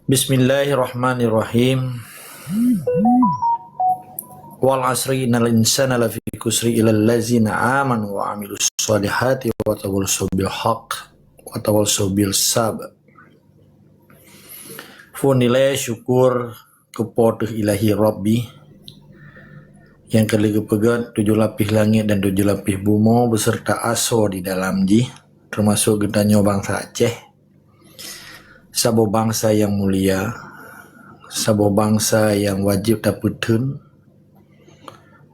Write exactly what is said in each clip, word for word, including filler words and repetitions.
Bismillahirrahmanirrahim. Wal asri innal insana lafi kusri illa allazina amanu wa amilus solihati wa tawasau bil haq wa tawasau bil sab. Pun nilai syukur keu Po teuh Ilahi Rabbi, nyang ka lheueh geupeugét tujoh lapéh langét dan tujoh lapéh bumoe beserta asoe di dalam jih, teumasok geutanyoe bansa Aceh. Saboh bansa nyang mulia, saboh bansa nyang wajéb tapeutheun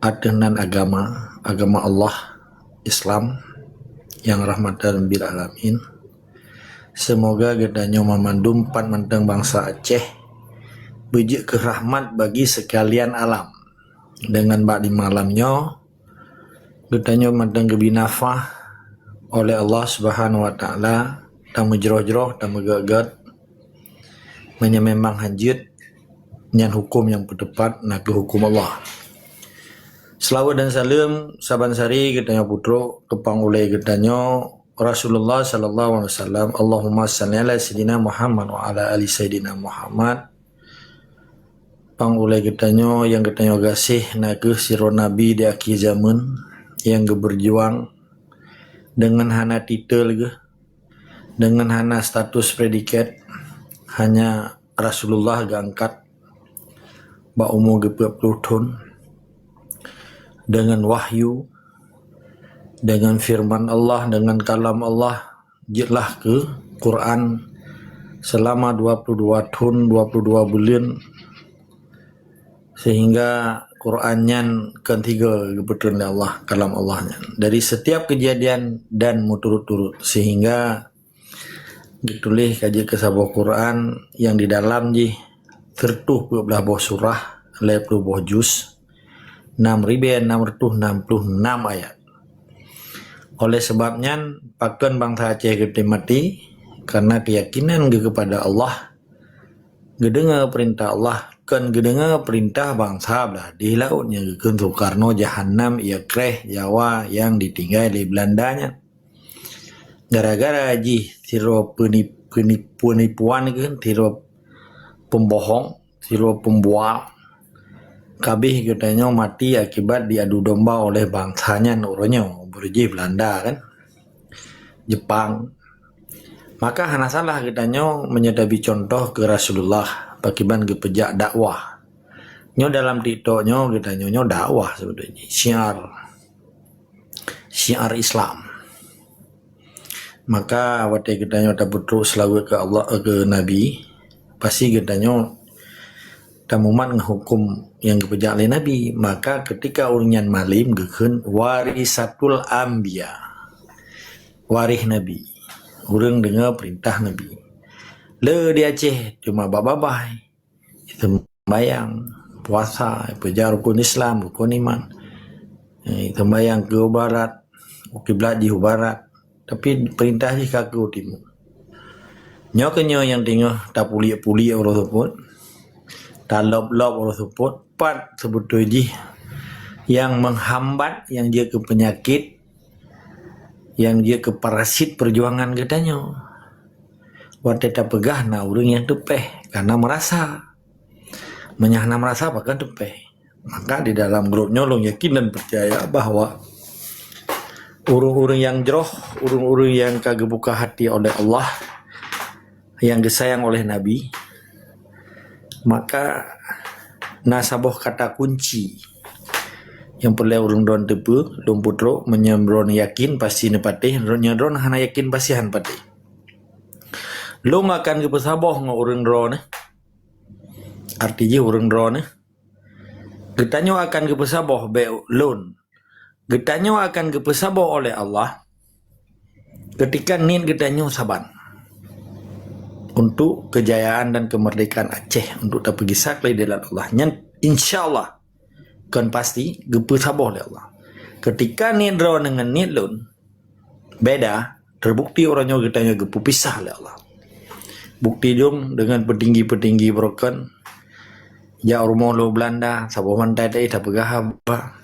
ateueh nan agama, agama Allah, Islam, nyang rahmatan bil alamin. Seumoga geutanyoe mamandum pat mantong bansa Aceh beujeuet keu rahmat bagi seukalian alam. Deungon bak di malam nyoe, geutanyoe mantong geubri nafah oleh Allah Subhanahu wa Taala, tameujroh-jroh, tameugét-gét, meunyoe memang hanjeuet, nyan huköm nyang peuteupat, na kheueh huköm Allah. Seulaweuet dan saleuem saban sari geutanyoe peutrok keu pang ulée geutanyoe Rasulullah sallallahu alaihi wasallam. Allahumma shalli ala Sayyidina Muhammad wa ala ali Sayyidina Muhammad. Pang ulée geutanyoe nyang geutanyoe gaséh na kheueh sidroe nabi di akhé jameun nyang geubeujuang deungon hana titel geuh, deungon hana status predikat, hanya Rasulullah geuangkat bak umu geupeuet ploh thon, deungon wahyu, deungon firman Allah, deungon kalam Allah, jeuet lah kheueh Quran seulama dua ploh dua thon, dua ploh dua buleuen, seuhingga Quran nyan kon tiga geupeutrön lé Allah, kalam Allah nyan, dari setiap kejadian dan meuturut-turut, seuhingga geutuléh ka jeuet keu saboh Quran nyang di dalam jih sireutoh peuet blaih boh surah, lhée ploh boh juz, nam ribée nam reutôh nam ploh nam ayat. Oleh sabab nyan, pakon bansa Aceh geutem maté? Karena keuyakinan geuh keupada Allah, geudeungoe peurintah Allah, kon geudeungoe peurintah bansa blah di laôt nyang geukheun Soekarno jahanam, ié kréh Jawa nyang ditinggai lé Beulanda nyan. Gara-gara jih sidroe peuni-, peuni-, peunipuan geuh, sidroe pembohong, sidroe pembual, kabeh geutanyoe maté akibat diadu domba oleh bansa nyan uroe nyoe, beureuh jih Beulanda kan, Jepang. Maka hana salah geutanyoe meunyoe tabri cuntoh keu Rasulullah pakriban geupeujak dakwah. Nyoe dalam TikTok nyoe geutanyoe nyoe dakwah seubeutoe jih, syiar, syiar Islam. Maka watée geutanyoe tapeutrok seulaweuet keu Allah, eh, keu Nabi, pasti geutanyoe tamumat ngon huköm nyang geupeujak lé Nabi. Maka keutika ureuëng nyan malem geukheun warisatul anbiya, waréh Nabi, ureuëng deungoe peurintah Nabi. Le di Aceh cuma babah-babah, seumbayang, puasa, peujak rukun Islam, rukun iman. Eh, seumbayang keu barat, kiblat jih u barat, tapi peurintah jih ka keu timu. Nyoe keuh nyoe nyang teungoh tapuliek-puliek uroe seupôt, talop-lop uroe seupôt, pat seubeutoe jih nyang menghambat, nyang jeuet keu peunyakét, nyang jeuet keu parasit peujuangan geutanyoe. Watée tapeugah na ureuëng nyang teupeh, karena meurasa. Meunyoe hana meurasa, pakon teupeh. Maka di dalam grup nyoe lôn yakin dan peucaya bahwa ureuëng-ureuëng nyang jroh, ureuëng-ureuëng nyang ka geubuka hati oleh Allah, nyang geusayang oleh Nabi, maka na saboh kata kunci nyang peureulée ureuëng droen teupeue, lôn peutrok, meunyoe droen yakin pasti neupatéh, meunyoe droen hana yakin pasti hana patéh. Lôn akan geupeusaboh ngon ureuëng droeneuh. Arti jih ureuëng droeneuh. Geutanyoe akan geupeusaboh bék lôn. Geutanyoe akan geupeusaboh oleh Allah keutika niet geutanyoe saban untuk keujayaan dan keumeurdekaan Aceh, untuk tapeugisa keu lé jalan Allah. Nyan insya Allah kon pasti geupeusaboh lé Allah. Keutika niet droeneuh ngon niet lôn beda, teubukti uroe nyoe geutanyoe geupeupisah lé Allah. Bukti jeuem deungon peutinggi-peutinggi beurokon, jak rumoh lôn Beulanda, saboh bantai taéh tapeugah haba,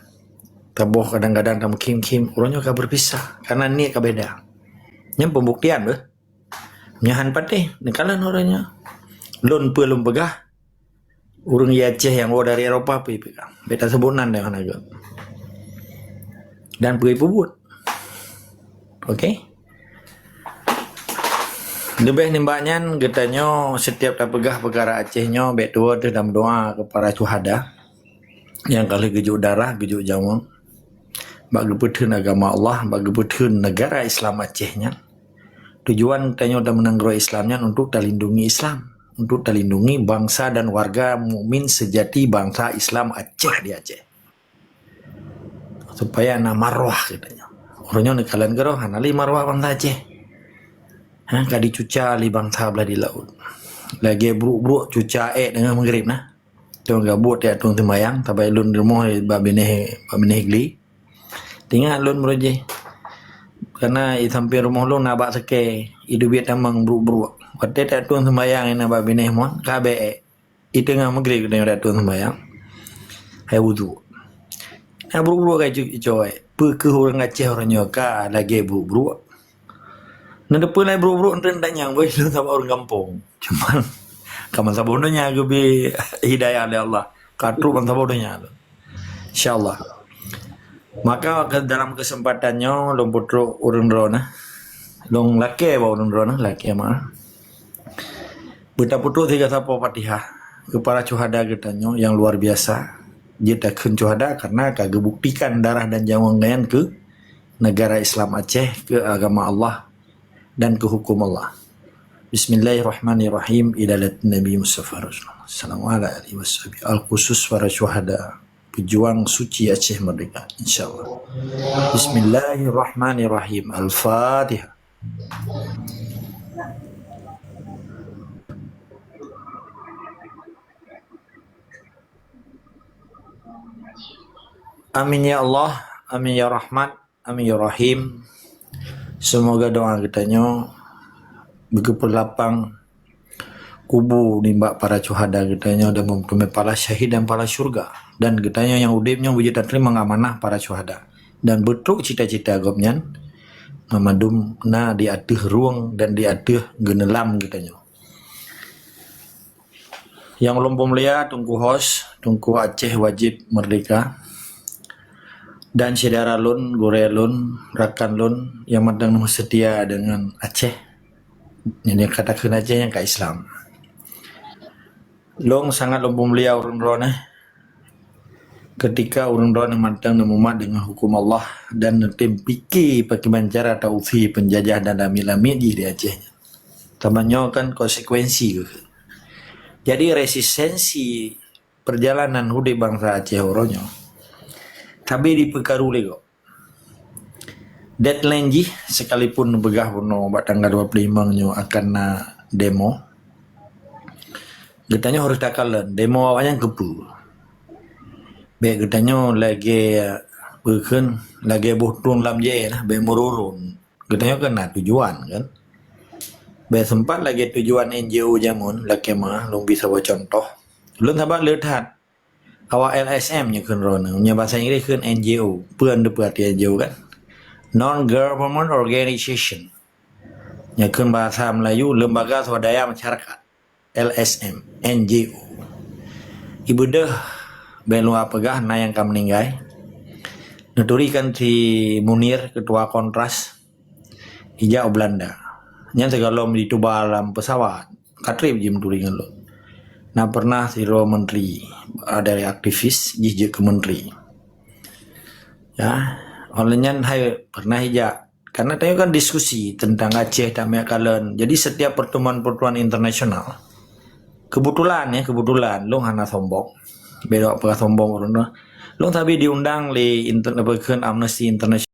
saboh kadang-kadang tameukhém-khém, uroe nyoe ka beupisa, karena niet ka beda. Nyan peubuktian beuh. Nyan han patéh, neukalon uroe nyoe. Lôn peue lôn peugah, ureuëng Aceh nyang woe dari Eropa peue peugah. Beta sebut nan deh hana geuh. Dan peue peubuet. Oke? Leubeh nibak nyan, geutanyoe setiap tapeugah peukara Aceh nyoe, bék tuwoe teuh dan meudoa keu para syuhada nyang ka lheueh geujok darah, geujok nyawöng bak geupeutheun agama Allah, bak geupeutheun negara Islam Aceh nyan. Tujuan tanyoe dan meunanggroe Islam nyan untuk talindungi Islam, untuk talindungi bangsa dan warga mukmin sejati bangsa Islam Aceh di Aceh. Supaya na marwah geutanyoe. Uroe nyoe neukalon keudroe hana lé marwah bangsa Aceh. Ha, ka dicuca lé bangsa blah di laôt. Lagée brok-brok cuca ék deungon Maghrib na. Tueng gabuk tiak tueng sembayang, sabai lôn di rumoh bak binéh, bak binéh gli. Tingat lôn meurujih. Karena i sampéng rumoh lôn na bak seukée, i dubiet tamong brok-brok. Watée tiak tueng sembayang na bak binéh mon, ka bék ék. I teungoh Maghrib geutanyoe tiak tueng sembayang. Hai wudu. Na brok-brok ka icu-, icoe. Peue keuh ureuëng Aceh uroe nyoe ka lagée brok-brok. Neuteupeue lé brok-brok nteun tanyang, weh, lôn sabab ureuëng gampông. Cuman, ka meusaboh donya geubri hidayah lé Allah. Ka trok meusaboh donya lôn. InsyaAllah. Maka ke dalam kesempatan nyoe, lôn peutrok ureuëng droeneuh. Lôn lakée bak ureuëng droeneuh, lakée meu'ah. Beutapeutrok sigoe sapoe Fatihah keu para syuhada geutanyoe nyang luar biasa. Jeuet takheun syuhada karena ka geubuktikan darah dan nyawöng nyan keu negara Islam Aceh, keu agama Allah dan keu hukum Allah. Bismillahirrahmanirrahim. Ila hadratin Nabi Mustafa Rasulullah. Assalamu ala alihi washabihi. Al-khusus para syuhada, pejuang suci Aceh Merdeka. InsyaAllah. Bismillahirrahmanirrahim. Al-Fatihah. Amin ya Allah, amin ya Rahman, amin ya Rahim. Semoga doa geutanyoe geupeu lapang kubu nibak para syuhada geutanyoe dan meuteumé pahala syahid dan pahala syurga. Dan geutanyoe nyang udeb nyoe beujeuet tateurimong amanah para syuhada. Dan beutrok cita-cita gobnyan, mandum na di ateueh rueng dan di ateueh geuneulam geutanyoe. Nyang ulôn peumulia Teungku Host, Teungku Aceh Wajib Merdeka, dan syedara lôn, gurée lôn, rakan lôn nyang mantong meusetia deungon Aceh. Nyang ka takheun Aceh nyang ka Islam. Lôn sangat lôn peumulia ureuëng droeneuh. Ketika ureuëng droeneuh mantong neumumat deungon huköm Allah dan neutem pike pakriban cara tausie peunjajah dan lamiet-lamiet jih di Aceh nyan. Teuma nyoe kan konsekuensi geuh. Jadi resistensi peurjalanan udeb bansa Aceh uroe nyoe sabe jipeukaru lé gob. Deadline jih sekalipun neupeugah bunoe bak tanggal dua puluh lima nyoe akan na demo, geutanyoe harôh takalon demo awaknyan keupeue. Bék geutanyoe lagée, peue kheun, lagée boh thon lam jée lah, bék meururon. Geutanyoe kan na tujuan kan. Bék seumpat lagée tujuan N G O jameun lakée meu'ah, lôn bi saboh cuntoh. Lôn saban le that. Awak L S M nyoe kheun droeneuh, nyoe basa Inggréh kheun N G O. Peue neupeue arti N G O kan? Non government organization. Nyoe kheun basa Melayu, lembaga swadaya masyarakat. L S M, N G O. Ibeudôh bék luwa peugah na nyang ka meuninggai. Neuturi kan si Munir, ketua Kontras, ijak u Belanda. Nyan sigohlom jituba lam peusawat. Ka treb jih meuturi ngon lôn. Na pernah sidroe menteri, dari aktivis jih jeuet keu menteri. Ya, oleh nyan hai pernah ijak. Karena tanyoe kan diskusi tentang Aceh, tamé kalon. Jadi setiap pertemuan-pertemuan internasional, kebetulan ya, kebetulan, lôn hana sombong. Bék lôn peugah sombong ureuëng tu. Lôn sabe diundang lé inter-, apa kheun Amnesty International.